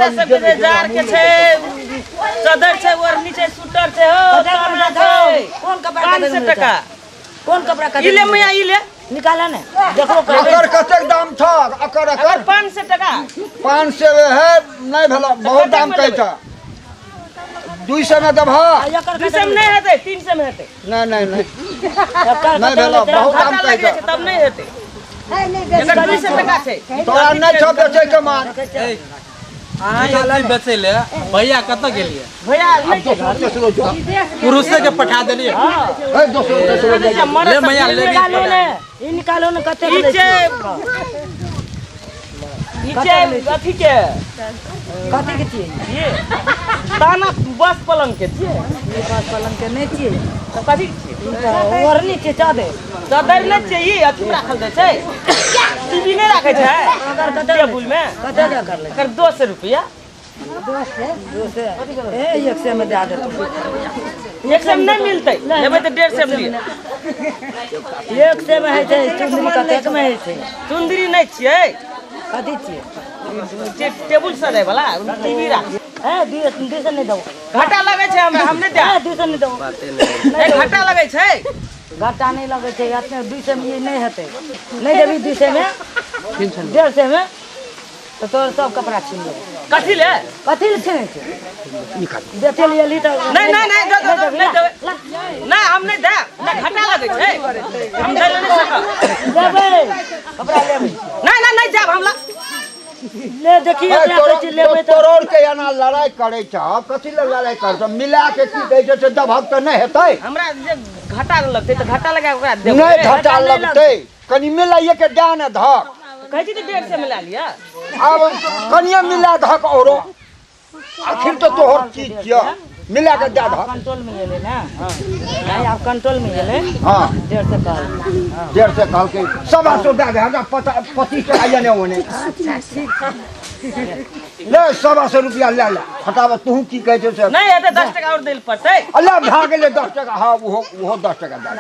बच्चा सब के जार के छै चादर छै ओढ़नी छै स्वेटर छै हो कोन कपड़ा 500 टका कोन कपड़ा ई ले मैया ई ले निकाला ने देखो एकर कतेक दाम छ एकर एकर 500 टका 500 है नहीं भेला बहुत दाम कहै छ 200 में देबह 200 में नहीं हेतै 300 में हेतै नहीं नहीं नहीं नहीं भेला बहुत दाम कहै छ तब नहीं हेतै एकर 200 टका छै तोरा नहीं छ बेचै के मान अहाँ एलै बेचै ले भैया कतऽ गेलियै भैया पुरुषे के पठा देलियै ले मैया ले निकालो ने ई निकालो ने कते ई छै ई छै अथी के कथी के छियै ये ताना बस पलंग के छियै ई बस पलंग के नहि छियै तऽ कथी के छियै ओढ़नी छियै चादर चादर नहि छियै ई अथी मे राखल जाइ छै टीवी नहि राखै छै टेबुल मे कते दे कर ले एकर 200 रुपया 200 ए 100 में दे देतौ 100 में नहीं मिलतै लेबै तऽ 150 में लिअ 100 में होइ छै चुन्दरी कतेक में होइ छै चुन्दरी नहि छियै कथी छियै टेबुल सजाय वाला टीवी राख ए 200 नहि देबौ घाटा लगै छै हमरा हम नहि देब 200 नहि देबौ घाटा लगै छै घाटा नहि लगै छै एतने 200 में नहि हेतै नहि देबी 200 में 150 में तऽ तोर सब कपड़ा छीन लेबै कथी ले कथी ले छीनै छै बेचै ले एली तऽ नहीं नहीं नहीं नहीं देबै नहीं हम नहीं देब नहि घाटा लगै छै हम दै ले नहि सकब लेबै कपड़ा लेबै नहीं नहीं नहीं देब हमरा ले देखिए लेबै तोरोड़ के एना लड़ाई करै छ कथी ले लड़ाई कर छ मिला के की दै छै से दबहक तऽ नहि हेतै हमरा जे घाटा लगतै तऽ घाटा लगा ओकरा देबै नहि घाटा लगतै कनि मिलाइए के दए ने धक कहै छी तऽ 150 में ला लिअ आब कनिए मिला धक औरो आखिर तऽ तोहर चीज छियऽ मिला के दए धक कंट्रोल में गेलै ने नहीं आब कंट्रोल में गेलै हां 150 कहल 150 कहलकै 125 दए दे हमरा 25 टका एने ओने ले 125 रुपया ले ले फटाफट तू की कहै छै से नहीं हेतै 10 टका और देल पड़तै अल्लाह भए गेलै 10 टका हां ओहो ओहो 10 टका दए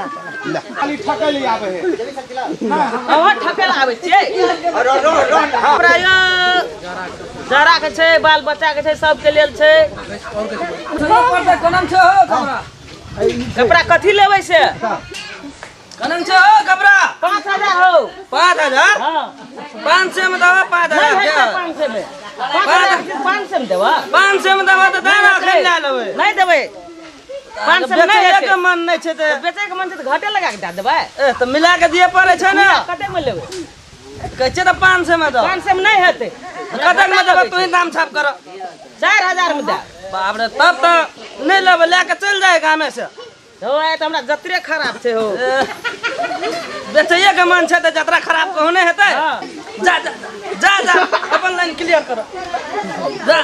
ले खाली ठकै ले आबै है अहाँ ठकै ले आबै छियै हमरा यो जरा के छै बाल बच्चा के छै सबके लेल छै कपड़ा कथी लेबै से कनम छै हो कपड़ा 5000 हो 5000 हां 500 में देबा 5000 500 में 500 में देबा 500 में देबा तऽ दाना खैन ला लेबै नहीं देबै 500 में नहीं बेचै के मन नहीं छै तऽ बेचै के मन छै तऽ घाटे लगा के दए देबै ए तऽ मिला के दिए पड़ै छै ने कतेक में लेबै कहै छै तऽ 500 में दो 500 में नहीं हेतै कतेक में देबा तू ही दाम छाप कर 4000 में दे बाप रे तब तऽ नहीं लेबै लए के चलि जाए गामे से हो आइ तऽ हमरा जतरे खराब छै हो बेचैए के मन छै तऽ जतरा खराब कहूँ नहि हेतै जा जा जा जा अपन लाइन क्लियर कर जा।